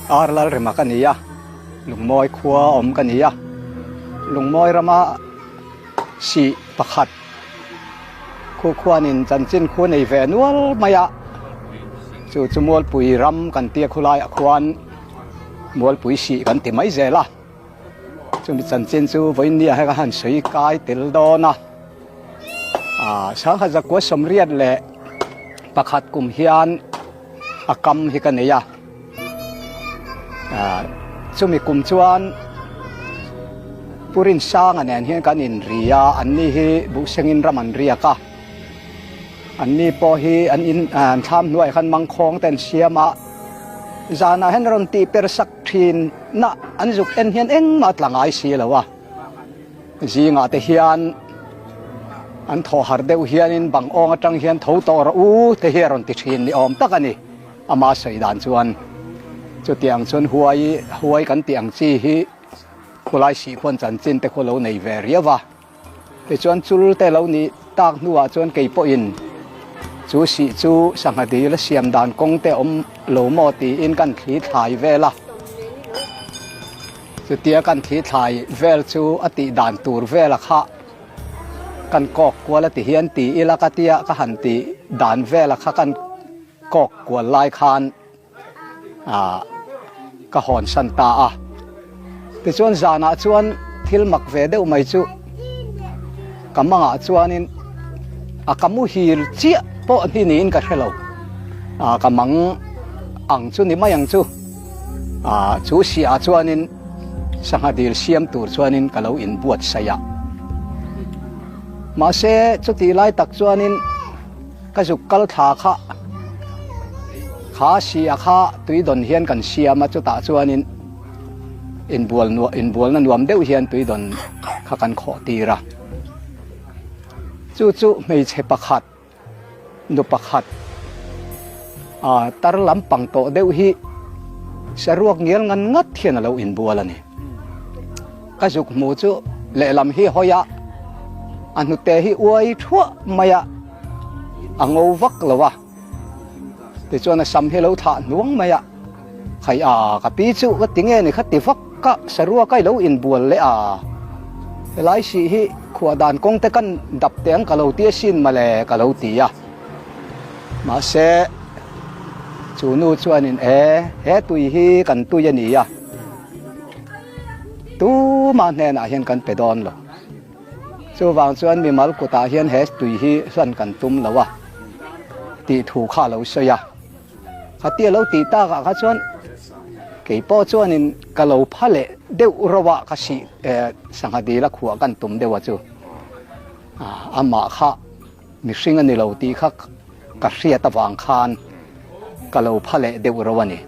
Ar Lalrema ka ni a, Lungmawi khua awm ka ni a. Lungmawi rama sih pakhat khu khuanin chanchin khu nei ve nual mai a, chu chu Mualpui ram kan tia khulaiah khuan Mualpui sih kan ti mai zel a. Chumi chanchin chu vawiin hei ka han sawi kai tel dawn a, ah sangha zakua 81 kum hian a kam hi ka nei a, ah chumi kum chuan Pu Rinsanga nen hian kan inri a, anni hi Buhsengin ram an riak a, anni pawh hi an in an thlam hnuaiah khan mangkhawng te an siam a, zanah hian rawn tih per sak thin na an zuk en hian engmah a tla ngai si lo a, zingah te hian an thaw har deuh hianin bang awng atang hian tho tawh rawh u te hi a rawn ti thin ni awm tak a ni ama sawi dan chuan chutiang chuan huai huai kan tih ang chi hi khulai sih khuan chanchin te khu lo nei ve riau a. Tichuan chul te lo nih tak hnuah chuan kei pawhin chu sih chu sangha dil a siam dan kawng te awm lo maw tiin kan thli thlai vel a. Chutia kan thli thlai vel chu a tih dan tur vela kha kan kawk kual a ti hian ti ila ka tia ka han tih dan vela kha kan kawk kual lai khan ah ka hawn san ta a. Tichuan zanah chuan thil mak ve deuh mai chu ka mangah chuanin a ka muhil chiah pawh ni niin ka hre lo. Ah ka mang ang chu ni mai ang chu. Ah chu siah chuanin sangha dil siam tur chuanin ka lo inbuatsaih a. Mahse chutih lai tak chuanin. Ka zuk kal thla kha kha si a kha tui dawn hian kan siam a, chutah chuanin inbual nuah inbualna nuam deuh hian tui dawn kha kan khawh tir a. Chu chu hmeichhe pakhat nu pakhat ah tar lampang tawh deuh hi saruak ngial ngan ngat hian a lo inbual a ni. Ka zuk hmu chu lehlam hi hawi a, a hnute hi uai thuah mai a, a ngo vak lo a. Tichuan a sam hi lo thlah hnuang mai a, Khai a, ka pi chu ka ti nge ni kha ti vak ka, sarua ka i lo inbual leh a, helai sih hi khuah dan kawng te kan dap teh ang ka lo ti asin mawle ka lo ti a. Mahse, chu nu chuanin e, he tui hi kan tui a ni a. Tumah hnenah hian kan pe dawn lo. Chuvang chuan mimal kutah hian he tui hi hlan kan tum lo a tih thu kha a lo sawi a. Khatia lo tih takah kha chuan kei pawh chuanin ka lo pha leh deuh rauh a, ka sih sangha dil a khuah kan tum deuh a chu. Amah kha mihring a ni lo tih kha ka hriat avang khan ka lo pha leh deuh rauh a ni.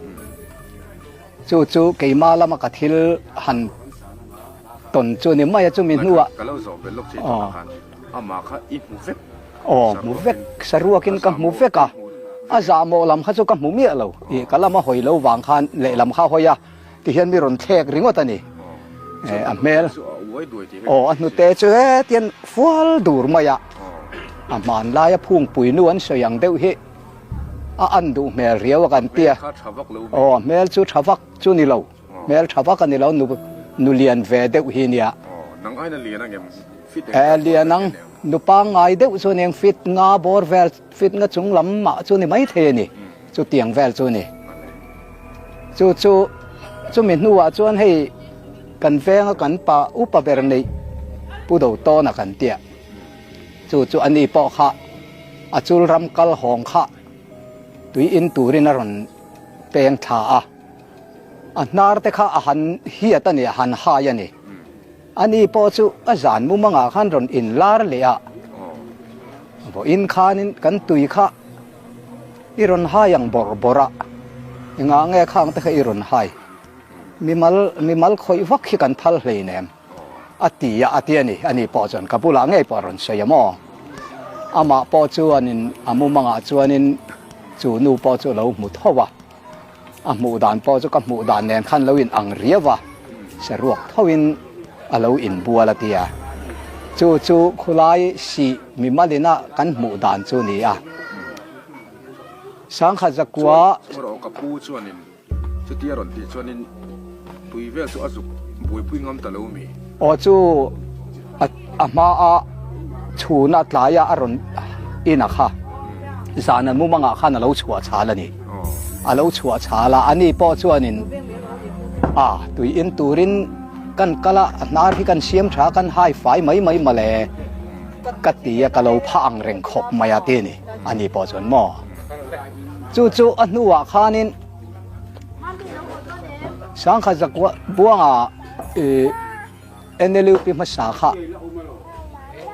Chu chu keimah lama ka thil han tawn chu ni mai a, chumi hnuah. Ka lo zawh belh lawk che tawh khan amah kha i hmu vek. Aw hmu vek, saruakin ka hmu vek a, a zahmawh lam kha chu ka hmu miah lo, ih ka lama hawi lo vang khan lehlam kha hawi a, tihian mi rawn thlek ringawt a ni, a hmel aw a hnute chu hetian fual dur mai a, a hmanlaia phungpui nu an sawi ang deuh hi. A an duh hmel riau a kan tia. Aw a hmel chu tha vak chu ni lo. Hmel tha vak a ni lo nu nu lian ve deuh hi nia. E lian ang nu pangngai deuh chu aniang fit nga bawr vel fit nga chung lam mah chu ni mai thei a ni. Chutiang vel chu ni. Chu chu chumi hnuah chuan hei kan venga kan pa upa ber neih Pu Dotawna kan tia. Chu chu a ni pawh kha a chul ram kal hawng kha tui in turin a rawn peng thla a, a hnar te kha a han hiat a ni, a han hai a ni. A ni pawh chu a zan mumangah khan rawn in lar leh a, vawiin khanin kan tui kha i rawn hai ang bawrh bawrh a, engah nge khang te kha i rawn hai? Mimal mimal khawih vak hi kan phal hleinem. A ti a, a ti a ni. Ani pawh chuan ka bulah ngei pawh a rawn sawi a maw? Amah pawh chuanin a mumangah chuanin chu nu pawh chu a lo hmu tho a. A hmuh dan pawh chu ka hmuh dan nen khan lo in ang riau a, saruak thoin a lo inbual a ti a. Chu chu khulai sih mimalina kan hmuh dan chu ni a. Sangkhat zakua. Chuan erawh ka pu chuanin. Chutia rawn tih chuanin tui vel chu a zuk buaipui ngam ta lo mi? Aw chu a a hma a chhuna tlaia a rawn in a kha zan an mumangah khan a lo chhuah chhal a ni. A lo chhuah chhal a, ani pawh chuanin a tui in turin kan kal a, a hnar hi kan siam tha kan hai fai mai mai mawle ka ti a, ka lo pha ang reng khawp mai a ti a ni. Ani pawh chuan maw chu chu a hnuah khanin Sangkhat zakua buanga ih NLUP hmasa kha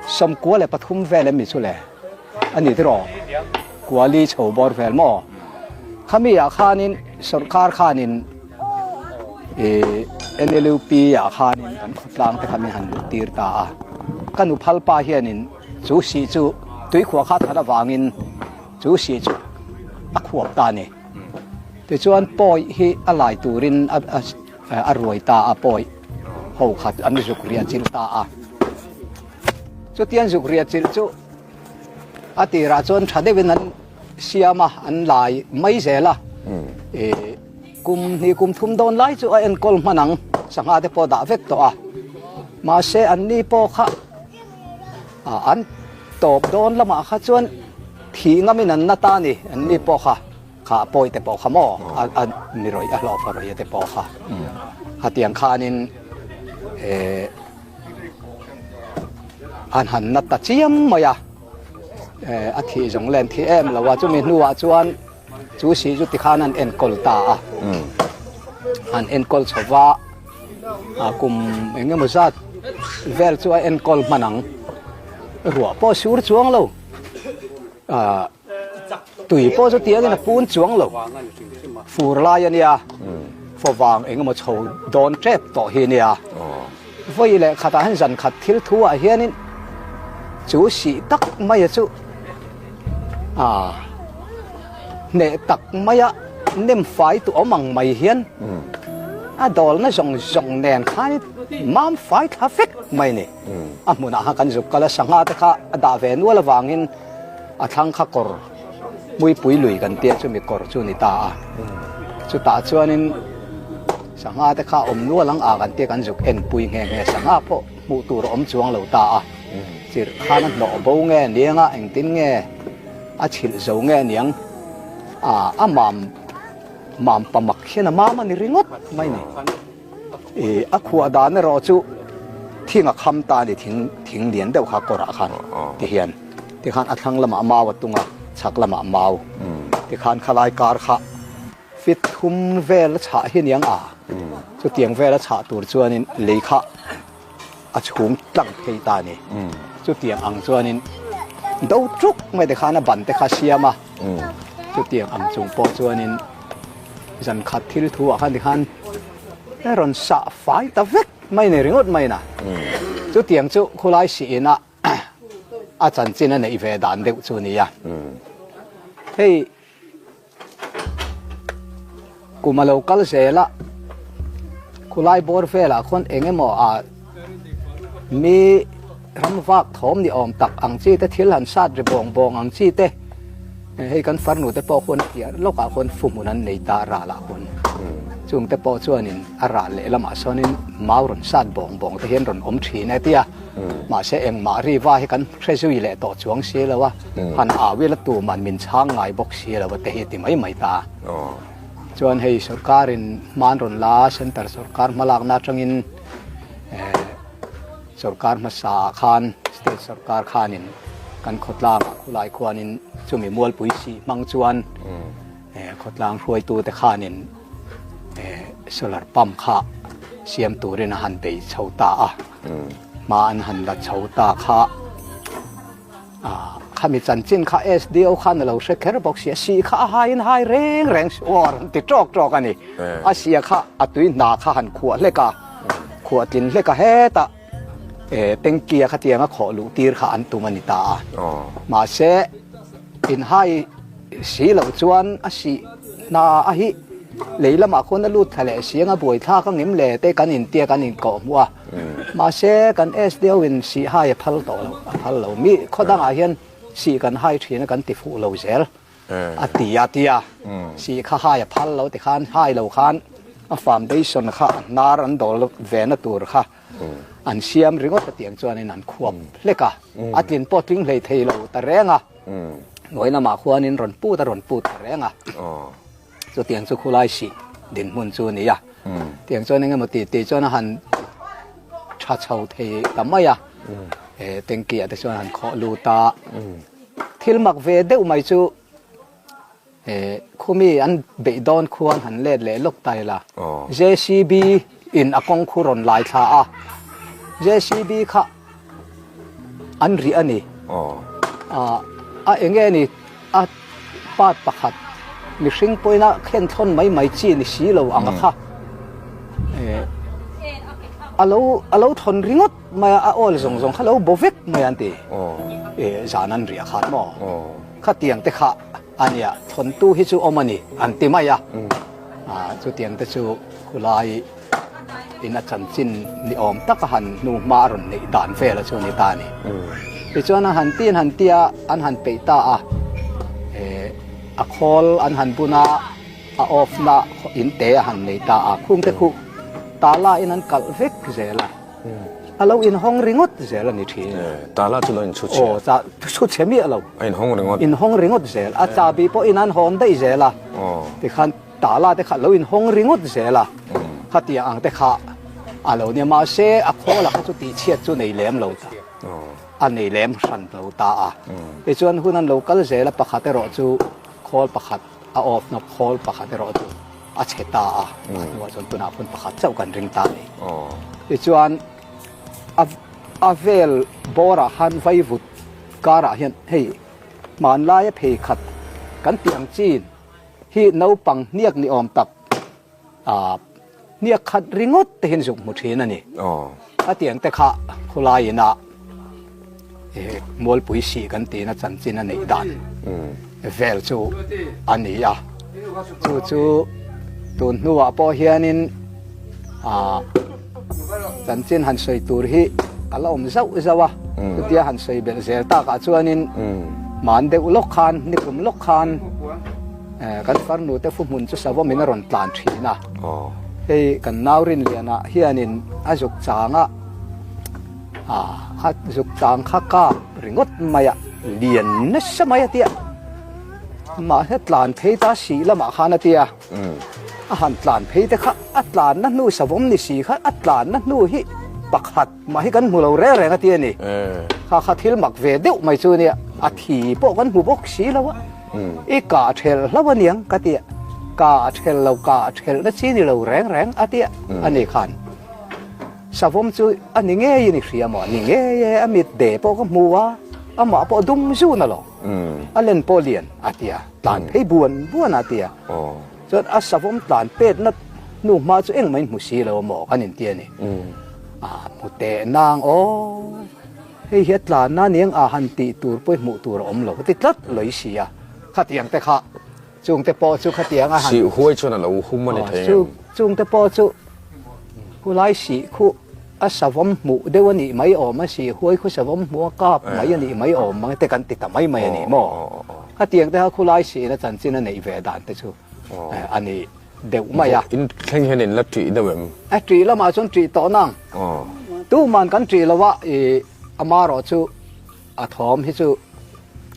93 vel em ni chu le a ni tiraw kuali chho bawr vel maw khami ah khanin sorkar khanin ih NLUP ah khanin kan khawtlang te kha min han luh tir ta a ka nu phal pa hianin chu sih chu tuikhuah kha that avangin chu sih chu a khuap ta a ni. Tichuan pawi hi a lai turin a ruai ta a, pawi ho khat an zuk riah chilh ta a. Chutiang zuk riah chilh chu a tirah chuan tha deuhin an siam a, an lai mai zel a. Kum hnih kum thum dawn lai chu a enkawl hman ang, sangha te pawh dah vek tawh a. Mahse anni pawh kha an tawp dawn lamah kha chuan Thih ngamin an na ta ni, an ni pawh kha, kha pawi te pawh kha maw, a mi rawih a hlawhfa rawih a te pawh kha. Hatiang khanin eh an han na ta chiam mai a, eh a thih zawng len thih em lo a, chumi hnuah chuan chu sih chu tikhan an enkawl ta a, an enkawl chho va, a kum eng emaw zat vel chu a enkawl hman ang, ruah pawh sur chuang lo. Tui pawh chu tiangin a pun chuang lo. Fur lai a nia, favang eng emaw chho dawn tep tawh hi a nia. Vawi leh khatah hian zan khat thil thu ah hianin chu sih tak maia chu hneh tak maia nem fai tu awm ang mai hian a dawlna zawng zawng nen khanin mam fai thla vek mai a ni. A hmunah khan kan zuk kal a, sangha te kha a dah ve nual avangin a thlang kha kawr hmuipui lui kan tia chumi kawr chu a ni ta a. Chutah chuanin sangha te kha awm nual ang a kan tia kan zuk enpui nghe nghe sangha pawh hmuh tur a awm chuang lo ta a. Chirh khan a hnawh bo nge niang a, engtin nge a chhilh zo nge niang a, a mam mam pamak hian a mam a ni ringawt mai ni. Ih a khuah dan erawh chu thing a kham ta a ni thing thing lian deuh kha kawrah khan ti hian tikhan a thlang lamah mau a tung a chhak lamah mau tikhan khalai kar kha fit thum vel a chhah hi aniang a chutiang vel a chhah tur chuanin lei kha a chhung tlang phei ta a ni chutiang ang chuanin do tuk mai tikhan a ban te kha siam a chutiang ang chung pawh chuanin. Zan khat thil thu ah khan tikhan a rawn sah fai ta vek mai nei ringawt mai na. Chutiang chu khulai sih in a a chanchin a neih ve dan deuh chu nia. Hei kum a lo kal zel a, khulai bawr velah khawn eng emaw a mi ram vak thawm ni awm tak ang chi te thil han sat ri bawng bawng ang chi te Hei kan farnu te pawh khuan a piah lawkah khuan fuhmun an nei ta a ralah khuan. Chung te pawh chuanin a ral leh lamah sawnin mau rawn sat bawng bawng te hian rawn awm thin e tia. Mahse engmah riva hi kan hre zui leh tawh chuang si lo a, han au ila tuman min chhang ngai bawk si lo a te hi ti mai mai ta. Chuan hei sorkarin hman rawn la a, centre sorkar hmalakna atangin Sorkar hmasa ah khan state sorkar khanin kan khawtlang ah khulai khuanin chumi mualpui sih hmang chuan khawtlang hruaitu te khanin solar pump kha siam turin a han bei chho ta a, hma an han la chho ta kha. Khami chanchin kha SDO khan a lo hre kher bawk si a, sih kha a haiin hai reng reng si aw a rawn ti tawk tawk a ni. A sia kha a tui hna kha han khuah hlek a, khuah tlin hlek a hetah tanky a khatiang a khawh luh tir kha an tum a ni ta a. Mahse inhai si loh chuan a sih hna a hi lei lamah khuan a lut thla leh si anga buaithlak ang em le te kan intia kan inkawh hmuh a. Mahse, kan SDO in sih hai a phal tawh lo, a phal lo. Mi khaw dangah hian sih kan hai thin a kan ti fuh lo zel. A ti a tia sih kha hai a phal lo ti khan hai lo khan a foundation kha a hnar an dawl ve na tur kha an siam ringawt a tiang chuanin an khuap hlek a, a tlin pawh tling hlei thei lo ta reng a, hnuai lamah khuanin rawn put a rawn put ta reng a, chutiang chu khulai sih dinhmun chu a ni a, tiang chuan engemaw tih tih chuan a han tha chho thei ta mai a, tanky ah te chuan a han khawh lut a, thil mak ve deuh mai chu. Khumi an beih dawn khuan han let leh lawk ta ila. JCB in a kawng khu rawn lai thla a, JCB kha an rih a ni. A enge ni a part pakhat mihring pawhin a khen thlawn mai mai chi ni si lo ang a kha. A lo a lo thawn ringawt mai a, a oil zawng zawng kha lo bo vek mai an ti. Zan an riah khan maw? Khatiang te kha a nia, thawntu hi chu awm a ni an ti mai a, chutiang te chu khulai in a chanchin ni awm tak a han hnu hma a rawn neih dan vel a chu a ni ta a ni. Tichuan a han tin han tia an han peih ta a, a khawl an han bun a, a off na in te a han nei ta a, khung te khu tala in an kalh vek zel a. A lo inhawng ringawt zel a ni thin. Tala chu lo inchhu chhe. Aw, cha chhu chhe miah lo. A inhawng ringawt. Inhawng ringawt zel. A chabi pawhin an hawn daih zel a. Tikhan tala te kha lo inhawng ringawt zel a. Khatiang ang te kha a lo nia. Mahse, a khawla kha chu tihchhiat chu nei lem lo ta. A nei lem hran lo ta a. Tichuan hun an lo kal zel a, pakhat erawh chu khawl pakhat a off na khawl pakhat erawh chu. a chhe ta a, a hnuah chuan tunah phun pakhat chauh kan ring ta a ni. Tichuan a a vel bawrah khan vaivut karah hian hei hmanlaia phei khat kan tih ang chin hi naupang hniak ni awm tak ah hniak khat ringawt te hian zuk hmu thin a ni. A tiang te kha khulai inah Mualpui sih kan tihna chanchin a neih dan vel chu a ni a. Chu chu tun hnuah pawh hianin chanchin han sawi tur hi a la awm zauh zauh a. Chutia han sawi belh zel takah chuanin hman deuh lawk khan, nikum lawk khan kan farnu te fuhmun chu savawmin a rawn tlan thin a. Hei kan nau Rinliana hianin a zuk chang a. A zuk tang kha kap ringawt mai a, lian nasa mai a tia. Mahse tlan phei ta si lamah khan a tia. A han tlan phei te kha a tlanna hnu savawm ni si kha a tlanna hnu hi pakhat mah hi kan hmu lo reng reng a tia ni. Kha kha thil mak ve deuh mai chu nia, a thi pawh kan hmu bawk si lo a. I kah thelh hlauh a niang ka tia, kah thelh lo kah thelh na chi ni lo reng reng a tia a ni khan. Savawm chu a ni ngeiin i hria maw? Ni ngei e, a mit de pawh ka hmu a, amah pawh dum zun alawm. A len pawh lian a ti a, tlan phei buan buan a ti a. Chuan a savawm tlan petna hnu hma chu engmah in hmu si lo maw kan inti a ni. A hmu teh nang aw, hei hi a tlanna aniang a han tih tur pawh i hmuh tur a awm lo a ti tlat lawih si a, khatiang te kha Chungte pawh chu khatiang a han. Sih huai chuan a lo hum a ni thei em? Chungte pawh chu khulai sih khu a savawm hmuh deuh a nih mai awm a, sih huai khu savawm hmuh a kap mai a nih mai awm ang te kan ti ta mai mai a ni maw? Khatiang te kha khulai sihin a chanchin a neih ve dan te chu a ni deuh mai a. In thleng hian in la ṭih deuh em? A ṭih lamah chuan ṭih tawh nang. Tuman kan ṭih lo a, i amarawh chu A thawm hi chu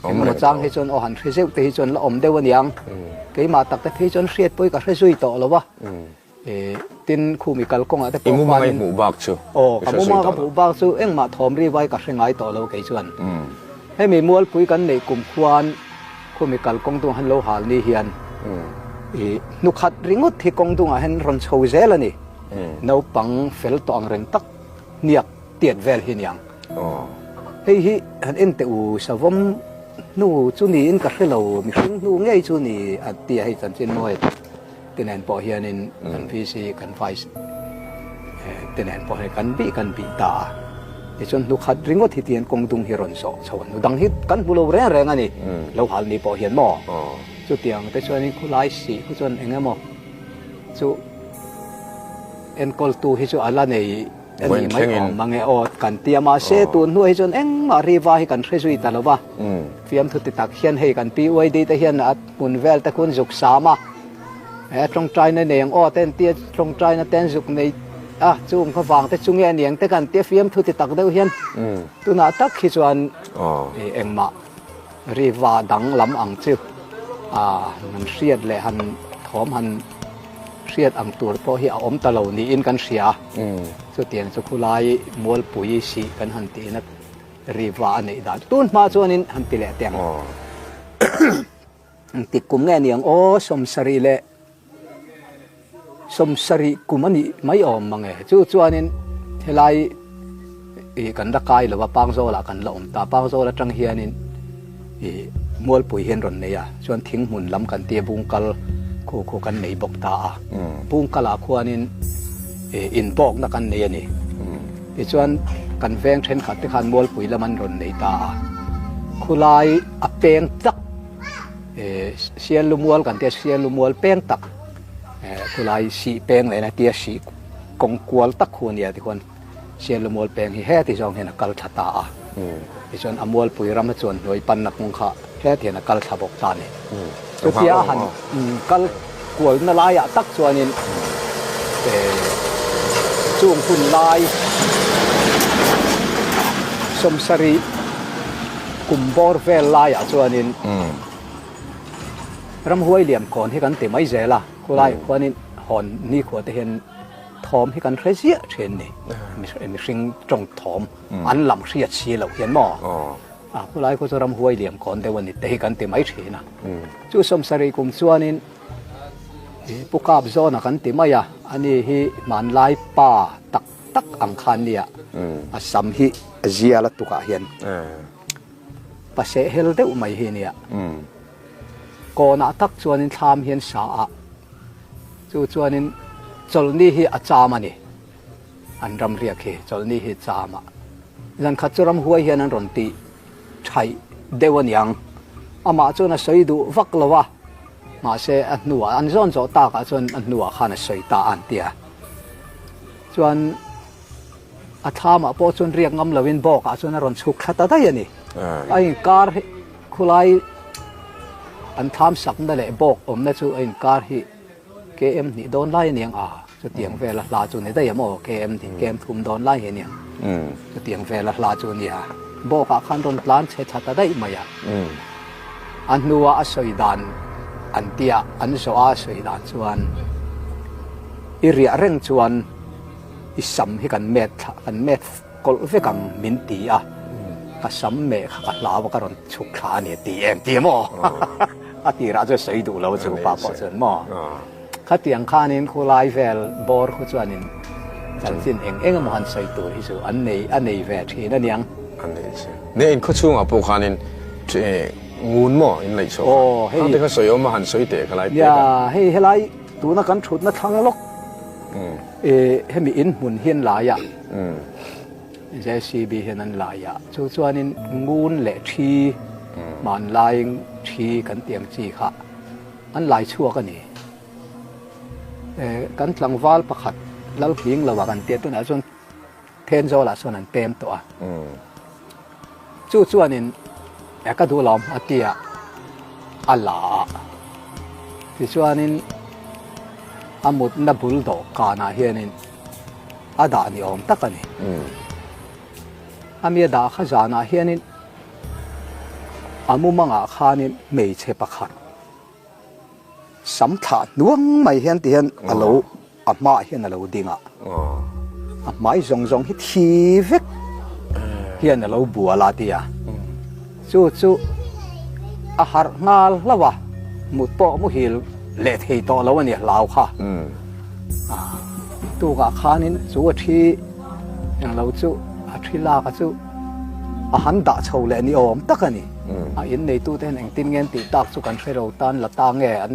engemaw chang hi chuan aw han hre zeuh te hi chuan la awm deuh aniang. Keimah tak te phei chuan hriat pawh hi ka hre zui tawh lo a. Tin khumi kalkawngah te pawh khuanin. I mumanga i hmuh bak chu. Aw ka mumanga ka hmuh bak chu engmah thawm ri vai ka hre ngai tawh lo kei chuan. Hemi mualpui kan neih kum khuan khumi kalkawng dungah hian lo hal ni hian i hnukhat ringawt hi kawng dungah hian rawn chho zel a ni. Naupang fel tawh ang reng tak hniak tiat vel hi niang. Hei hi han en teh u, savawm hnu chu niin ka hre lo, mihring hnu ngei chu ni a ti a, hei chanchin mawi te nen pawh hianin kan VC kan Vice te nen pawh hian kan bih kan bih ta a. Tichuan hnu khat ringawt hi tihian kawng dung hi rawn zawh chho a, hnu dang hi kan hmu lo reng reng a ni, lo hal ni pawh hian maw? Chutiang te chuanin khulai sih khu chuan eng emaw chu enkawltu hi chu a la nei. A nih mai awm mang e aw kan ti a, mahse tun hnuah hi chuan engmah riva hi kan hre zui ta lo va. Fiamthu ti tak hian hei kan PYD te hian a hmun vel te khuan zuk sam a, he tawngtaina nei ang aw te an tia, tawngtaina te an zuk nei a, chung kha vang te chu nge aniang te kan tia fiamthu ti tak deuh hian tunah tak hi chuan engmah riva dang lam ang chu han hriat leh han thawm han Hriat ang tur pawh hi a awm ta lo niin kan hria a, chutiang chu khulai Mualpui sih kan han tihna riva a neih dan tun hma chuanin han ti leh teh ang. Engtik kum nge niang aw 76 leh 70 kum a nih mai awm mang e. Chu chuanin helai ih kan la kai lo a, Pangzawlah kan la awm ta. Pangzawl atang hianin ih Mualpui hian rawn nei a, chuan thinghmun lam kan tia Bungkal khu khu kan nei bawk ta a. Bungkalah khuanin ih inbawkna kan nei a ni. Tichuan kan veng thenkhat te khan Mualpui lam an rawn nei ta a. Khulai a peng tak ih Siallumual kan tia Siallumual peng tak eh khulai sih peng lehna tia sih kawng kual tak khu a nia tikhuan. Sialumual peng hi heti zawng hian a kal thla ta a, tichuan a mualpui rama chuan hnuai panna kawng kha heti hian a kal thla bawk ta a ni. Chutia a han kal kualna laiah tak chuanin chung hun lai 70 kum bawr vel laiah chuanin ramhuai liam kawn hi kan ti mai zel a, khulaiah khuanin hawn nikhua te hian Thawm hi kan hre ziah thin ni. Mihring tawng thawm an lam hriat si loh hian maw? A khulai khaw chu ramhuai liam kawn deuh a ni te hi kan ti mai thin a. Chu 70 kum chuanin Pu Kap Zawna kan ti mai a, ani hi hmanlai pa tak tak ang khan nia a sam hi a zial a tukah hian pa sehhel deuh mai hi nia. Kawnah tak chuanin thlam hian sa a. Chu chuanin chawlhni hi a cham a ni. An ram riak hi chawlhni hi cham a. Zan khat chu ramhuai hian an rawn tih thaih deuh a niang. Amah chuan a sawi duh vak lo a, mahse a hnuah an zawn zawh takah chuan a hnuah khan a sawi ta a an ti a. Chuan a thlamah pawh chuan riak ngam loin bawkah chuan a rawn chhuk thla ta daih a ni. A inkar hi khulai an thlam sakna leh bawk awmna chu a inkar hi KM hnih dawn lai a niang a, chutiang vela hla chu ni daih a maw KM hnih KM thum dawn lai hi a niang chutiang vela hla chu a nia. Bawkah khan rawn tlan chhe thla ta daih mai a. A hnua a sawi dan an tia an zawh a sawi dan chuan i riah reng chuan i sam hi kan met thla kan met kawlh vek ang min ti a, ka sam meh kha ka hlau a ka rawn chhuk thla a ni a ti em ti maw? A tirah chuan sawi duh lo chu pa pawh chuan maw? Khatiang khanin khulai vel bawr khu chuanin chanchin eng eng emaw han sawi tur hi chu an nei a nei ve thin a niang. A nei che. Nia in khawchhungah pawh khanin ngun maw in laih chhuah kha? Khang te kha sawi awm a han sawi teh kha lai pek a. Nia hei helai tuna kan thutna thlang lawk hemi in hmun hian laiah JCB hian an lai a, chu chuanin ngun leh thi hmanlai thi kan tih ang chi kha an lai chhuak a ni. Kan tlangval pakhat Lalhling lo ah kan tia tunah chuan Thenzawl ah sawn an pem tawh a. Chu chuanin ka duh lawm a tia a la a. Tichuanin a mutna bul dawhkanah hianin a dah ni awm tak a ni. A mi a dah kha zanah hianin a mumangah khanin hmeichhe pakhat sam thlah hnuang mai hian ti hian a lo a hmaah hian a lo ding a. A hmai zawng zawng hi thi vek hian a lo bual a ti a. Chu chu a harh nghal hlauh a, mut pawh muhil leh thei tawh lo a ni hlau kha. Tukah khanin chu a thi englo chu a thi lak a chu a han dah chho leh ni awm tak a ni. A in neitute hian engtin nge an tih tak chu kan hre lo tan la ta nge an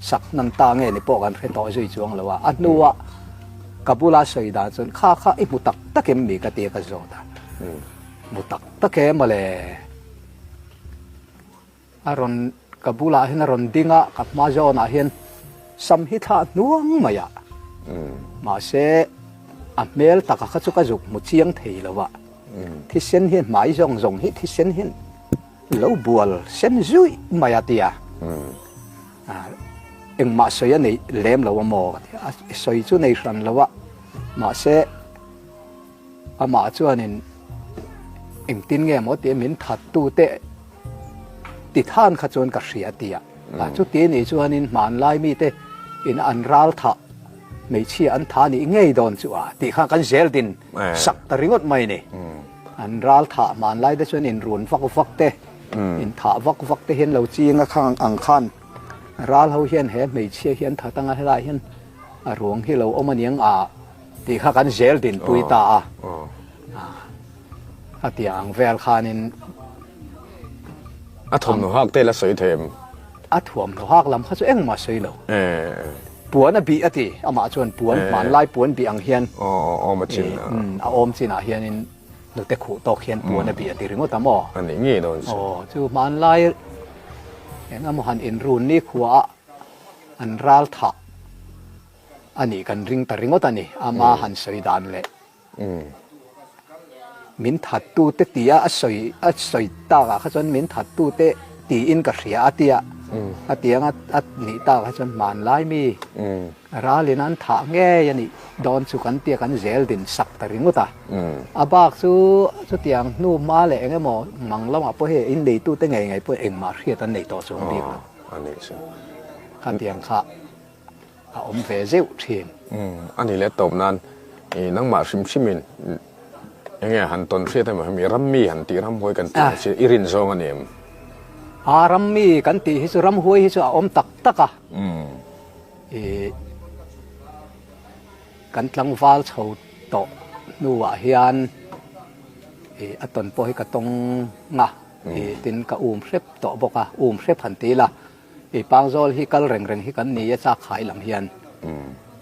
sak hnan ta nge ni pawh kan hre tawh zui chuang lo a. A hnuah ka bula sawi dan chuan kha kha i hmu tak tak em mi ka tia ka zawt a. Hmu tak tak e mawle. A rawn ka bulah hian a rawn ding a, ka hma zawnah hian sam hi thlah hnuang mai a. Mahse. A hmel taka kha chu ka zuk hmu chiang thei lo a, thisen hian hmai zawng zawng hi thisen hian lo bual sen zuih mai a tia. Engmah sawi a nei lem lo a maw ka ti a, sawi chu nei hran lo a, mahse amah chuanin engtin nge maw tia min that tu te ti than kha chuan ka hria tia. Chuti nih chuanin hmanlai mite in an ral thah Hmeichhia an tha nih ngei dawn chu a tih kha kan zel din sak ta ringawt mai ni. An ral thah hmanlai te chuan in run vak vak te, in thah vak vak te hian lo ching a khang ang khan ral ho hian he hmeichhia hi an that anga helai hian a ruang hi lo awm aniang a tih kha kan zel din pui ta a. A tia ang vel khanin A thawmhnaw hak te la sawi thei em? A thuamhnaw hak lam kha chu engmah sawi lo. Puan a bih a ti, amah chuan puan hmanlai puan bih ang hian a awm chinah hianin hnute khuh tawk hian puan a bih a ti ringawt a maw? A nih ngei dawn chu. Aw, chu hmanlai eng emaw han inrun nikhuaah an ral thah a nih kan ring ta ringawt a ni, ama han sawi dan leh. Min thattute tia a sawi a sawi takah kha chuan min thattute tiin ka hria a tia a tiang a nih takah chuan hmanlai mi ralin an thah ngei a nih dawn chu kan tia kan zel din sak ta ringawt a. A bak chu chutiang hnu hma leh eng emaw mang lamah pawh hei in neitute ngei ngei pawh engmah hriat an nei tawh chuang bik lo. Khatiang kha. a awm ve zeuh thin. Umm a ni leh tawp nan i nangmah hrim hrim in enge han tawn hriat emaw hemi rammi han tih ramhuai kan tih ang chi i rin zawng a ni em? A rammi kan tih hi chu ramhuai hi chu a awm tak tak a. I kan tlangval chho tawh hnuah hian i a tawn pawh hi ka tawng a i tin ka um hrep tawh bawk a um hrep han ti ila. I pangzawl hi kal reng reng hi kan ni a chak khai lam hian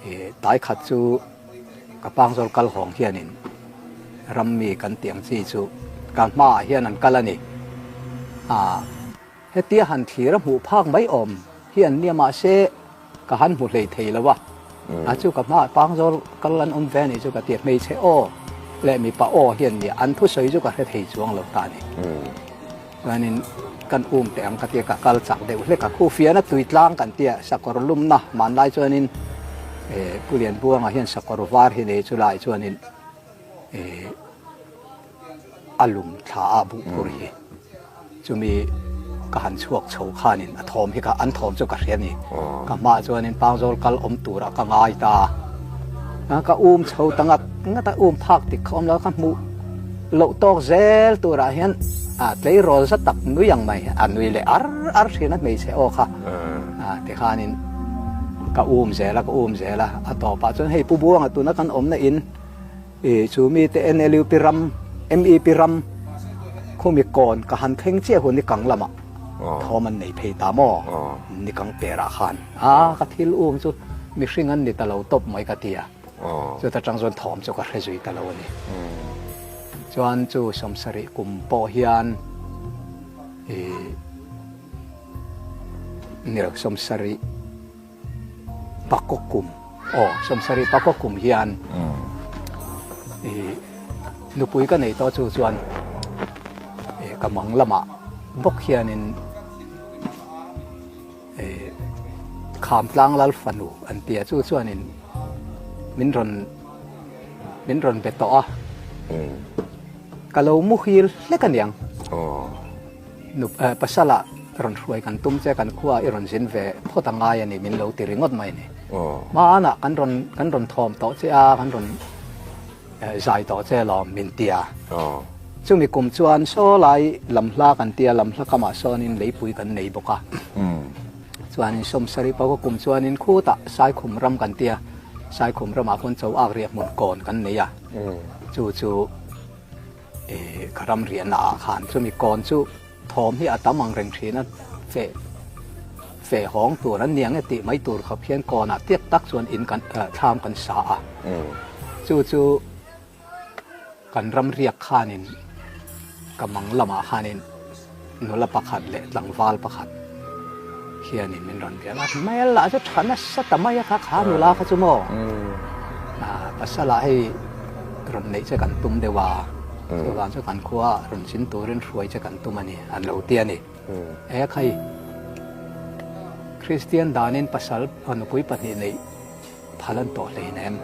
i tai khat chu ka pangzawl kal hawng hianin ram mi kan tih ang chi chu ka hmaah hian an kal a ni. A hetia han thlir a hmuh phak mai awm hi an nia mahse ka han hmu hlei thei lo a, a chu ka hmaah pangzawl kal an awm ve a nih chu ka ti a, hmeichhe aw leh mipa aw hi an nia an thusawi chu ka hre thei chuang lo ta a ni. Chuanin kan um teh ang ka tia ka kal chak deuh hlek a, khu fiana tui tlang kan tia sakawr lumna hmanlai chuanin eh Pu Lianbuanga hian sakawr var hi nei chu lai chuanin eh a lum thla a buh phur hi chumi ka han chhuak chho khanin a thawm hi ka an thawm chu ka hria a ni ka hmaah chuanin Pangzawl kal awm turah ka ngai ta a ka um chho ta ngat ngat a um phak tik kha awm lo ka hmuh Loh tawk zel turah hian a tleirawl za tak nui ang mai, a nui leh ar ar thin a hmeichhe aw kha tikhanin ka um zel a, ka um zel a, a tawpah chuan hei Pu Buanga tuna kan awmna in ih chu mite NLUP ram, MEP ram khumi kawn ka han thleng chiah hun nikang lamah thawm an nei phei ta maw nikang perah khan a ka thil um chu mihring an ni ta lo tawp mai ka ti a. Chuta tang chuan thawm chu ka hre zui ta lo a ni. Chuan chu sawmsarih kum pawh hian ih nilo sawmsarih pakaw kum aw sawmsarih pakaw kum hian ih nupui ka nei tawh chu chuan ih ka mang lamah bawk hianin Khamtlang Lal fanu an ti a, chu chuanin min rawn min rawn be tawh a, ka lo muhil hlek a niang. Pasala rawn hruai kan tum che, kan khua i rawn zin ve phawt a ngai a ni min lo ti ringawt mai a ni. Hmanah kan rawn kan rawn thawm tawh che a, kan rawn Zai tawh che lawm min ti a. Chumi kum chuan saw lai lamhla kan ti a, lamhla kamah sawnin leipui kan nei bawk a. Chuanin sawmsarih pawh kum chuanin khutah Saikhum ram kan ti a, Saikhum ramah khawn cho ak riah hmun kawn kan nei a. Chu chu ka ram riahna ah khan chumi kawn chu thawm hi a tam ang reng thin a, feh feh hawng tur an niang e tih mai tur khawp hian kawnah tiat tak chuan in kan thlam kan sa a. Chu chu kan ram riak khanin ka mang lamah khanin nula pakhat leh tlangval pakhat hianin min rawn biak a, hmel lah chu tha nasa ta mai a kha kha nula kha chu maw pasal ah hei. rawn neih che kan tum deuh a, chuvang chu kan khua rawn zin turin hruai che kan tum a ni, an lo ti a ni. E khai, Kristian danin pasal nupui pahnih neih phal an tawh hleinem,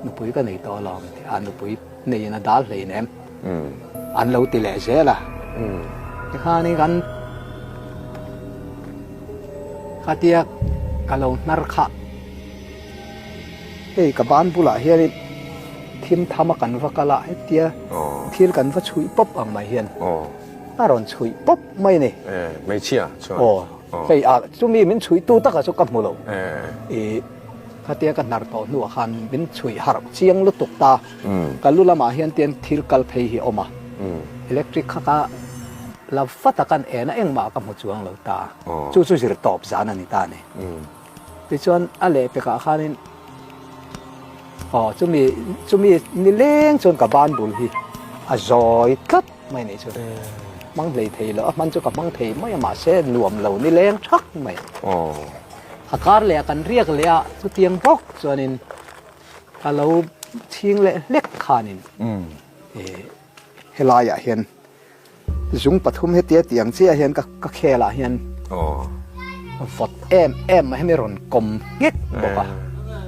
nupui ka nei tawh alawm tih a nupui neiin a dal hleinem an lo ti leh zel a. Tikhanin kan khatia ka lo hnar khah. Hei ka ban bulah hianin thim thama kan va kal a, hetia thil kan va chhuih pawp ang mai hian a rawn chhuih pawp mai a ni. Hmeichhia chuan. Aw, hei a chumi min chhuihtu takah chu ka hmu lo. Ih, khatia ka hnar tawh hnuah khan min chhuih harh chiang lutuk ta. Ka lu lamah hian tian thil kal phei hi a awm a, electric kha ka la vat a, kan en a, engmah ka hmu chuang lo ta. Chu chu zir tawp zan a ni ta a ni. Tichuan a lehpekah khanin aw chumi chumi ni leng chuan ka ban bul hi a zawi tlat mai nih chu hmang hlei thei lo a hman chu ka hmang thei mai a mahse nuam lo ni leng thak mai a kar leh a kan riak leh a chutiang bawk chuanin ka lo chhing leh hlek khanin helaiah hian Zung pathum hetia tih ang chiah hian ka khel ah hian vawt em em mai hemi rawn kawm nghek bawk a.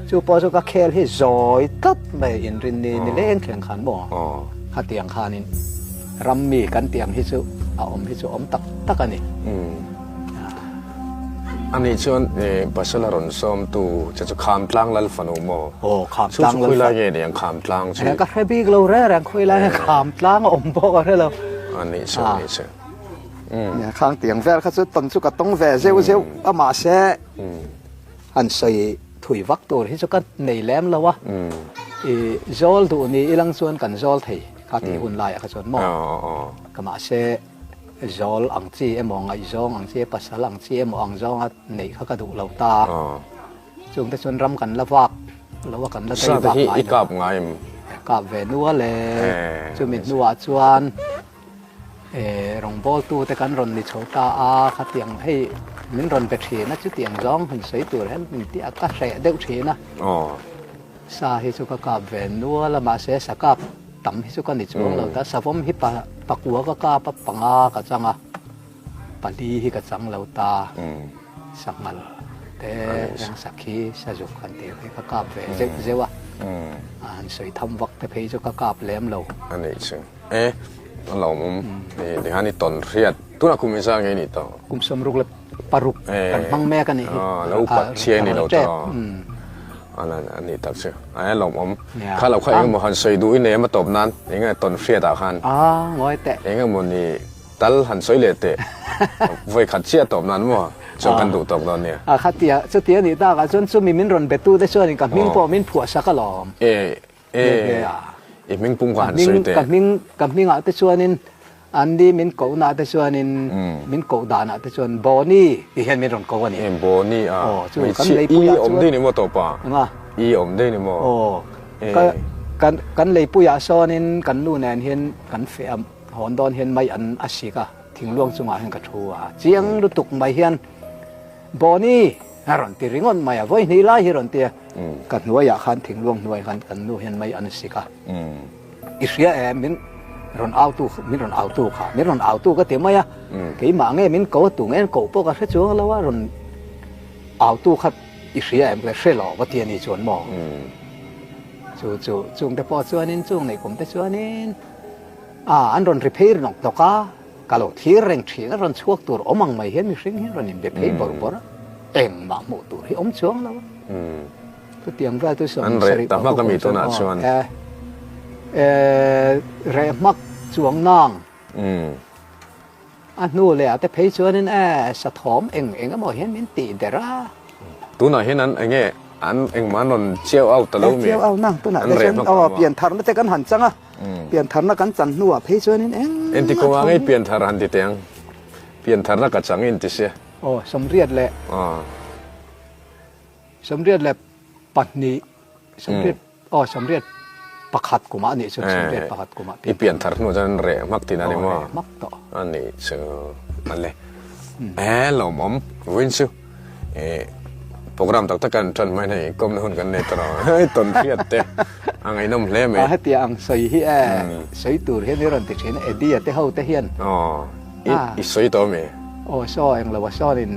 Chu pawh chu ka khel hi zawi tlat mai inrin ni ni leng thleng khan maw khatiang khanin ram mi kan tih ang hi chu a awm hi chu awm tak tak a ni. Ani chuan pasal a rawn sawmtu che chu Khamtlang lal fanu maw? Aw, Khamtlang lal fanu. Chu chu khawilai nge ni ang Khamtlang chu? Ka hre bik lo reng reng khawilai nge Khamtlang a awm bawk a hre lo. A nih chu, a nih chu. Nia, khang tiang vel kha chu tawn chu ka tawng ve zeuh zeuh a mahse han sawi thui vak tur hi chu ka nei lem lo a. I zawl duh ni ilang chuan kan zawl thei kha tih hun laiah kha chuan maw? Ka mahse. Zawl ang chi emaw, ngaihzawng ang chi, pasal ang chi emaw ang zawnga neih kha ka duh lo ta. Chungte chuan ram kan la vak lo a, kan la dei vak ngai lo. I kap ngai em? Kap ve nual e. Chumi hnuah chuan rawngbawltute kan rawn ni chho ta a, khatiang hei min rawn be thin a, chutiang zawng han sawi tur hian min ti a, ka hreh deuh thin a. Sa hi chu ka kap ve nual a, mahse sa kap tam hi chu ka ni chuang lo ta. Savawm hi pakua ka kap a, panga ka chang a, pali hi ka chang lo ta. Sanghal te, reng sakhi, sazuk han tih hi ka kap ve zeuh zeuh a, han sawi tham vak te phei chu ka kap lem lo. A nih chu. E, a lawmawm. Tikhan i tawn hriat. Tunah kum engzah nge i nih tawh? Kum 66 kan hmang mek a nih hi. Lo upat chhia i ni lo tawh. A nih tak chu. A lawmawm. Kha lo kha engemaw han sawi duh i nei em a tawp nan? Enge tawn hriat ah khan? Ngawi teh. Engemaw ni tal han sawi leh teh. Vawi khat chiah tawp nan maw? Chuan kan duh tawk dawn nia. Khatia, chutia nih takah chuan chumi min rawn betu te chuanin ka hming pawh min phuah sak alawm. E, i hming pum kha han sawi teh. Ka hming, ka hmingah te chuanin Andy min kohnaah te chuanin min koh danah te chuan Bonnie tih hian min rawn ko a ni. E, Bonnie a. Aw, chu kan leipuiah chuan. I awm daih ni maw tawpa? Enga? I awm daih ni maw? Aw, ka, kan, kan leipuiah sawnin kan nu nen hian kan feh a, hawn dawn hian mai an a sik a, thingluang chungah hian ka thu a, chiang lutuk mai hian Bonnie! A rawn ti ringawt mai a, vawi hnih lai hi rawn ti a, ka hnuaiah khan thingluang hnuai khan kan nu hian mai an sik a, i hria em min rawn au tu min rawn au tu kha min rawn au tu ka ti mai a, keimah nge min ko a tu nge an koh pawh ka hre chuang lo a, rawn au tu kha i hria em ka hre lo va ti a ni chuan maw? Chu chu chungte pawh chuanin chung neih kum te chuanin a an rawn ri phei rinawk hnawk a. Ka lo thlir reng thin a, rawn chhuak tur awm ang mai hian mihring hi rawn inbe phei bawrh bawrh a, engmah hmuh tur hi awm chuang lo a. Chutiang vel chu An reh ta hmak a mi tunah chuan. E, e, reh hmak chuang nang. A hnu leh ah te phei chuanin e, sathawm eng eng emaw hian min tih der a. Tunah hian an enge an engmah an rawn chiau au ta lo mi? Chiau au nang tunah te chuan aw piantharna te kan han chang a. Piantharna kan chan hnuah phei chuanin eng Engti kawngah ngei pianthar han ti teh ang? Piantharna ka chang in ti sia. Aw, 92, 80, aw 81 kumah a nih chu, 81 kumah I pianthar hnu chuan reh hmak tihna a ni maw? Aw, reh hmak tawh. A nih chu a le. E lawmawm vawiin chu e program tak tak kan tan hmain hei kawmna hun kan nei ta lo hei tawn hriat te. A ngaihnawm hle mai. A hetiang ang sawi hi e, sawi tur hian i rawn ti thin a, Eddie-a te ho te hian. Aw, i sawi tawh ami? Aw, saw englo a sawnin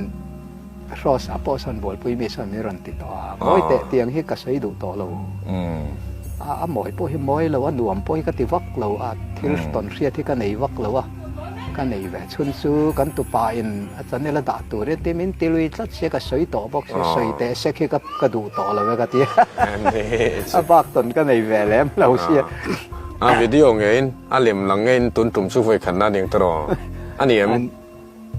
Hros a pawh sawn bualpui mi sawn min rawn ti tawh a, mawi teh tiang hi ka sawi duh tawh lo. A mawi pawh hi mawi lo, a nuam pawh hi ka ti vak lo a, thil tawn hriat hi ka nei vak lo a, ka nei ve chhun chu kan tupa in a channel a dah tur hi ti min ti lui tlat sia ka sawi tawh bawk sia, sawi teh sek hi ka duh tawh lo e ka ti a, a bak tawn ka nei ve lem lo sia. A video ngeiin a lem lang ngeiin tun tum chu vawi khatna a ning ta rawh a ni em?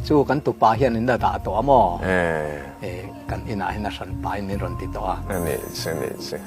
Chu kan tupa hian in la dah tawh a maw? Eh, kan inah hian a hran pain min rawn ti tawh a. A nih chu, a nih chu.